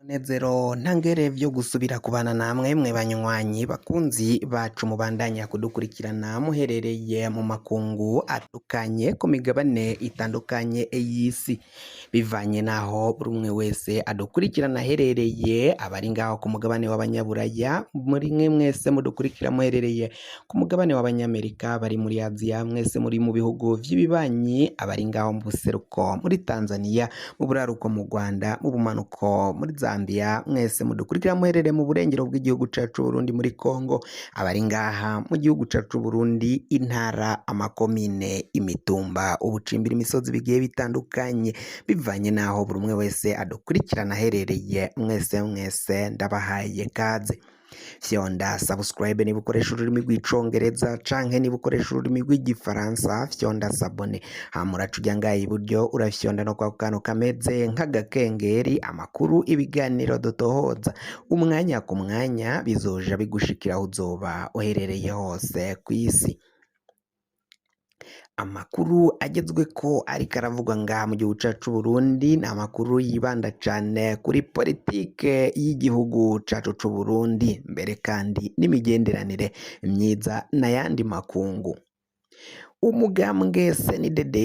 Munezero ntangere vyo gusubira kubana namwe mwe banywanyi bakunzi bacu mubandanya kudukurikirana muherereye mu makungu atandukanye ku migabane itandukanye y'isi bivanye naho buri umwe wese adukurikirana aherereye abari ngaho ku mugabane w'abanyaburaya muri mwe mwese mudukurikira muherereye ku mugabane w'abanyamerika bari muri Aziya mwese muri mu bihugu vy'ibibanyi abari ngaho mu buseruko muri Tanzania mu buraruko mu Rwanda mu bumanuko muri Zambia mwese mudukurikira muherereye mu burengero bw'igihugu cacu Burundi muri Congo abari ngaha mu gihugu cacu Burundi intara amakomine imitumba ubucimbira imisozi bigiye bitandukanye bivanye naho buri umwe wese adukurikirana aherereye mwese mwese ndabahaye kaze fyonda subscribe niba ukoresha ururimi rw'icongereza canke niba ukoresha ururimi rw'igifaransa fyonda s'abonner hama uraca uja ngaha iburyo urafyonda no kwa kantu kameze nk'agakengeri amakuru ibiganiro dutohoza umwanya ku mwanya bizoja bigushikira aho uzoba uherereye hose kw'isi amakuru agezweko ariko aravugwa ngaha mu gihugu cacu Burundi ni amakuru yibanda cane kuri politike y'igihugu cacu c'Uburundi mbere kandi n'imigenderanire myiza n'ayandi makungu umugambwe CNDD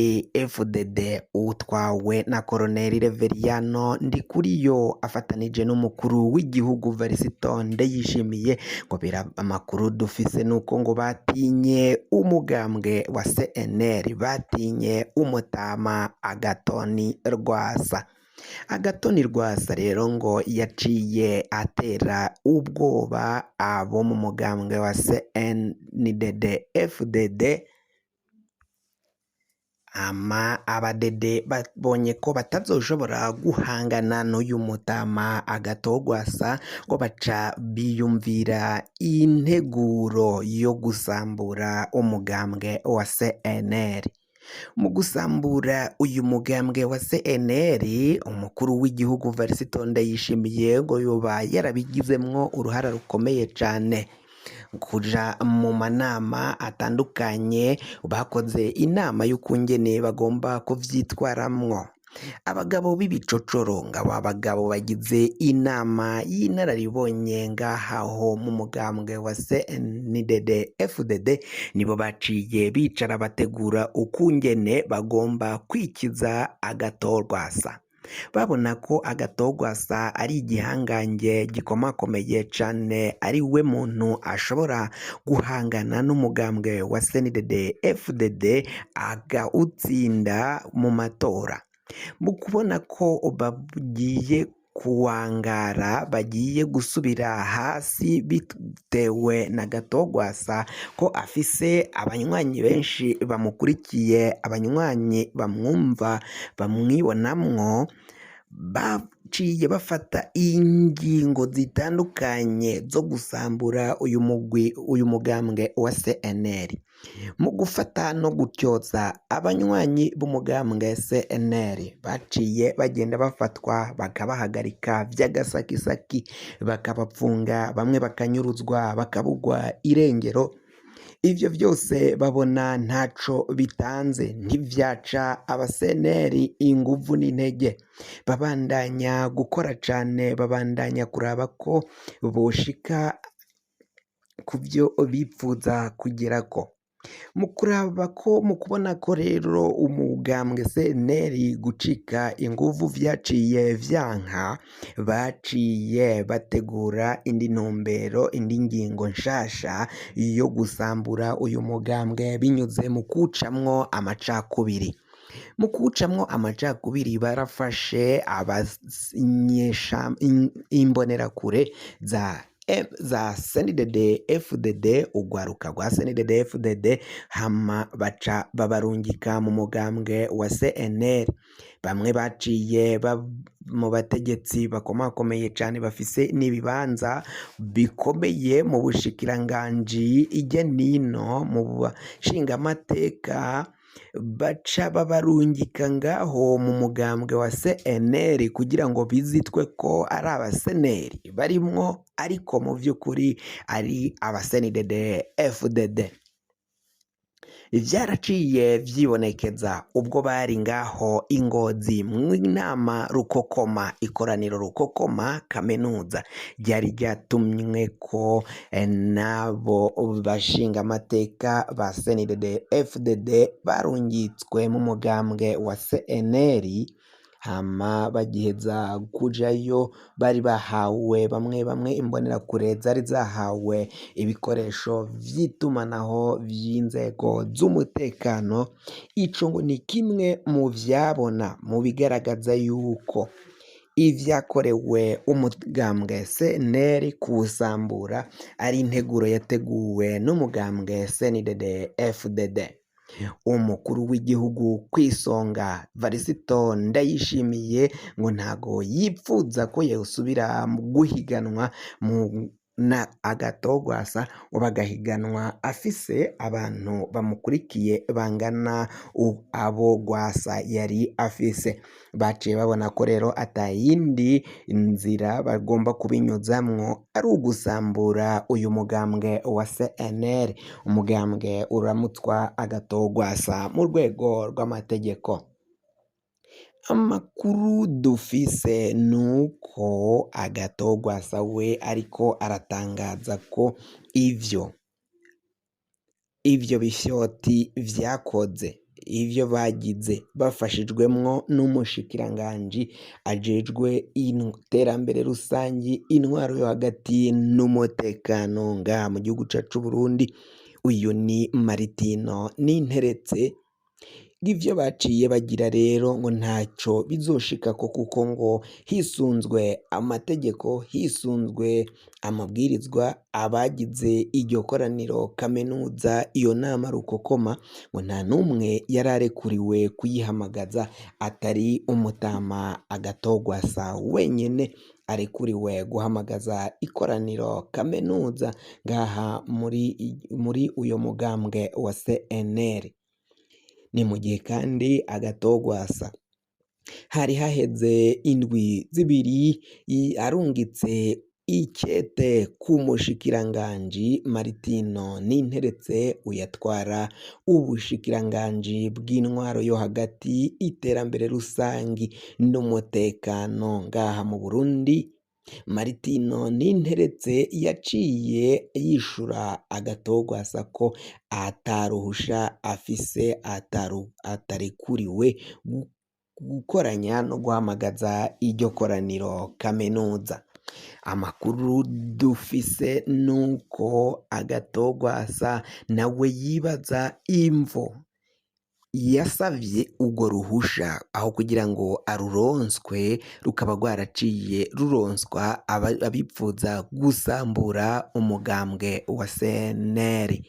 FDD utwawe na Koloneli Reveriyano Ndikuriyo afatanije n'umukuru w'igihugu Varisito Ndayishimiye ngo bira amakuru dufise nuko ngo batinye umugambwe wa CNL batinye umutama Agathon Rwasa Agathon Rwasa rero ngo yaciye atera ubwoba abo mu mugambwe wa CNDD FDD ama abadede babonye ko batazoshobora guhangana n'uyu mutama Agathon Rwasa ngo baca biyumvira integuro yo gusambura umugambwe wa CNL mu gusambura uyu mugambwe wa CNL umukuru w'igihugu Varisito Ndayishimiye ngo yoba yarabigizemwo uruhara rukomeye cane kuja mu manama atandukanye bakoze inama y'ukungene bagomba kuvyitwaramwo abagabo b'ibicocoro ngabo abagabo bagize inama y'inararibonye ngahaho mu mugambwe wa CNDD FDD nibo baciye bicara bategura ukungene bagomba kwikiza Agathon Rwasa babona ko Agathon Rwasa ari igihangange gikomakomeye cane ari we muntu ashobora guhangana n'umugambwe wa CNDD FDD agawutsinda mu matora mu kubona ko bagiye kuwangara bagiye gusubira hasi bitewe na Agathon Rwasa ko afise abanywanyi benshi bamukurikiye abanywanyi bamwumva bamwibonamwo baciye bafata ingingo zitandukanye zo gusambura uyu mugwi uyu mugambwe wa CNL mu gufata no gutyoza abanywanyi b'umugambwe CNL baciye bagenda bafatwa bakabahagarika vy'agasakisaki bakabapfunga bamwe bakanyuruzwa bakabugwa irengero ivyo vyose babona ntaco bitanze ntivyaca abaseneri inguvu n'intege babandanya gukora cane babandanya kuraba ko boshika kuvyo bipfuza kugerako mu kuraba ko mu kubona ko rero umugambwe CNL gucika inguvu vyaciye vyanka baciye bategura indi ntumbero indi ngingo nshasha yo gusambura uyu mugambwe binyuze mu kuwucamwo amacakubiri mu kuwucamwo amacakubiri barafashe abanyesha imbonerakure za CNDD FDD ugwaruka rwa CNDD FDD hama baca babarungika mu mugambwe wa CNL bamwe baciye mu bategetsi bakomakomeye cane bafise n'ibibanza bikomeye mu bushikiranganji irya nino mu bashingamateka baca babarungika ngaho mu mugambwe wa CNL kugira ngo bizitwe ko ari abaseneri barimwo ariko mu vy'ukuri ari aba CNDD FDD. Vyaraciye vyibonekeza ubwo bari ngaho i Ngozi mw'inama rukokoma, ikoraniro rukokoma kaminuza ryari ryatumweko n'abo bashingamateka ba CNDD FDD barungitswe mu mugambwe wa CNL, hama bagiheza kujayo bari bahawe bamwe bamwe imbonerakure zari zahawe ibikoresho vy'itumanaho vy'inzego z'umutekano, ico ngo ni kimwe mu vyabona mu bigaragaza yuko ivyakorewe umugambwe CNL kuwusambura ari integuro yateguwe n'umugambwe CNDD FDD. Umukuru w'igihugu kw'isonga Varisito Ndayishimiye ngo ntago yipfuza ko yosubira guhiganwa mu na Agathon-Rwasa ngo bagahiganwa afise abantu bamukurikiye bangana abo Rwasa yari afise. Baciye babona ko rero atayindi nzira bagomba kubinyuzamwo ari ugusambura uyu mugambwe wa CNL, umugambwe uramutswa Agathon-Rwasa mu rwego rw'amategeko. Amakuru dufise nuko Agathon-Rwasa we ariko aratangaza ko ivyo bifyoti vyakoze, ivyo bagize bafashijwemwo n'umushikiranganji ajejwe iterambere rusangi, intwaro yo hagati n'umutekano ngaha mu gihugu cacu c'Uburundi, uyu ni Maritino Ninteretse. Ivyo baciye bagira rero ngo ntaco bizoshikako kuko ngo hisunzwe amategeko, hisunzwe amabwirizwa, abagize iryo koraniro kaminuza, iyo nama rukokoma, ngo nta n'umwe yari arekuriwe kuyihamagaza atari umutama Agathon-Rwasa wenyene arekuriwe guhamagaza ikoraniro kaminuza ngaha muri uyo mugambwe wa CNL. Ni mu gihe kandi Agathon-Rwasa hari haheze indwi zibiri arungitse ikete ku mushikiranganji Maritino Ninteretse uyatwara ubushikiranganji bw'intwaro yo hagati, iterambere rusangi n'umutekano ngaha mu Burundi. Maritino Ninteretse yaciye yishura Agathon-Rwasa ko ataruhusha afise, atarekuriwe gukoranya no guhamagaza iryo koraniro kaminuza. Amakuru dufise nuko Agathon-Rwasa nawe yibaza imvo yasavye urwo ruhusha aho kugira ngo aruronswe, rukaba rwaraciye ruronswa abipfuza gusambura umugambwe wa CNL.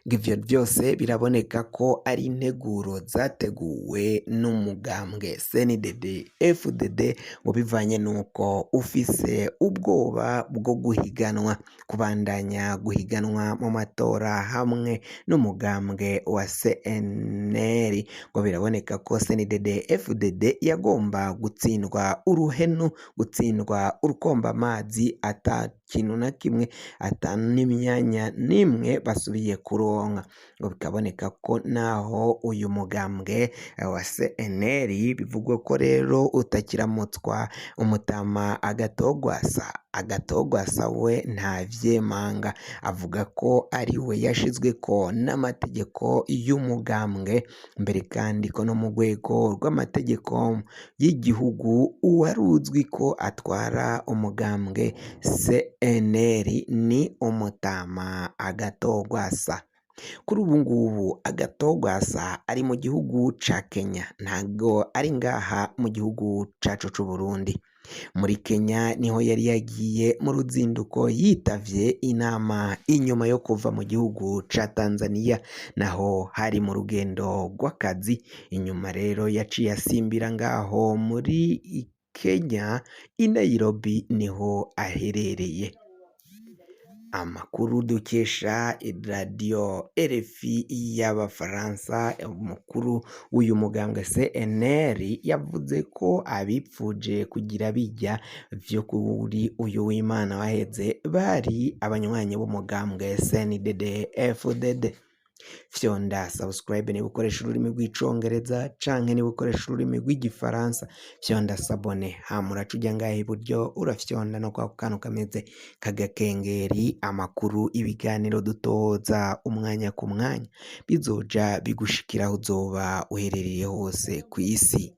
Ivyo vyose biraboneka ko ari integuro zateguwe n'umugambwe CNDD FDD, ngo bivanye nuko ufise ubwoba bwo guhiganwa, kubandanya guhiganwa mu matora hamwe n'umugambwe wa CNL. Ngo biraboneka ko CNDD FDD yagomba gutsindwa uruhenu, gutsindwa urukombamazi, ata kintu na kimwe, ata n'imyanya n'imwe basubiye kuronka. Ngo bikaboneka ko naho uyu mugambwe wa CNL bivugwa ko rero utakiramutswa umutama Agathon-Rwasa. Agathon-Rwasa we ntavyemanga, avuga ko ari we yashizweko n'amategeko y'umugambwe, mbere kandi ko no mu rwego rw'amategeko y'igihugu uwaruzwi ko atwara umugambwe CNL ni umutama Agathon-Rwasa. Kuri ubu ngubu Agathon-Rwasa ari mu gihugu ca Kenya, ntago ari ngaha mu gihugu cacu c'Uburundi. Muri Kenya niho yari yagiye mu ruzinduko, yitavye inama inyuma yo kuva mu gihugu ca Tanzania, naho hari mu rugendo rw'akazi. Inyuma rero yaciye asimbira ngaho muri Kenya, i Nairobi niho aherereye. Amakuru dukesha radiyo RFI y'Abafaransa, umukuru w'uyu mugambwe CNL yavuze ko abipfuje kugira bijya vyo kuri uyu w'Imana waheze bari abanywanyi b'umugambwe CNDD FDD. Fyonda subscribe niba ukoresha ururimi rw'Icongereza, canke niba ukoresha ururimi rw'Igifaransa fyonda s'abonner. Hama uraca uja ngaha iburyo, urafyonda no kwako kantu kameze k'agakengeri. Amakuru, ibiganiro dutoza umwanya ku mwanya bizoja bigushikira aho uzoba uherereye hose kw'isi.